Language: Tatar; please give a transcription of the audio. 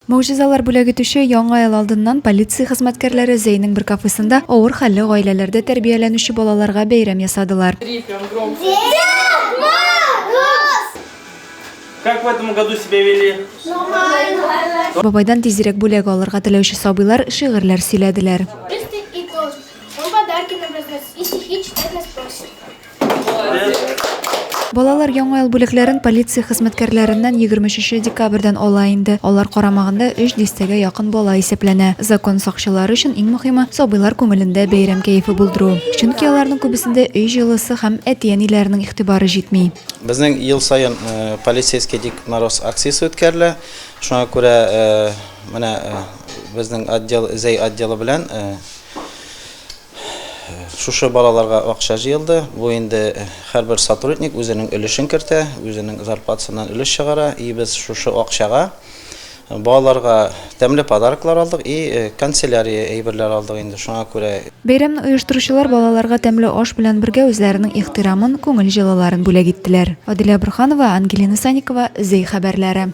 Могҗизалар бүләк итүче Яңа ел алдыннан полиция хезмәткәрләре Зәйнең бер кафесында авыр хәлле гаиләләрдә тәрбияләнүче балаларга бәйрәм ясадылар. Дед Мороз! Как в этом году себя вели? Нормально. Бабайдан тизрәк бүләк алырга теләүче сабыйлар шигырьләр сөйләделәр. Пушистый и толстый, он подарки нам разносит и стихи читать нас просит. Балалар Яңа ел бүләкләрен полиция хезмәткәрләреннән 23 декабрьдән ала инде. Алар карамагында өч дистәгә якын бала исәпләнә. Закон сакчылары өчен иң мөһиме, сабыйлар күңелендә бәйрәм кәефе булдыру. Чөнки аларның күбесендә өй җылысы һәм әти-әниләренең игътибары җитми. Безнең ел саен Полицейский Дед Мороз акциясе үткәрелә. Шуңа күрә менә безнең отдел, Зәй отделы белән Шушы балаларга акча җыелды. Бу инде һәрбер сотрудник үзенең өлешен кертә, үзенең зарплатасыннан өлеш чыгара. И без шушы акчага балаларга тәмле подароклар алдык и канцелярия әйберләр алдык инде шуңа күрә. Бәйрәмне оештыручылар балаларга тәмле аш белән бергә үзләренең ихтирамын, күңел җылыларын бүләк иттеләр. Аделя Борһанова, Ангелина Санникова, Зәй хәбәрләре.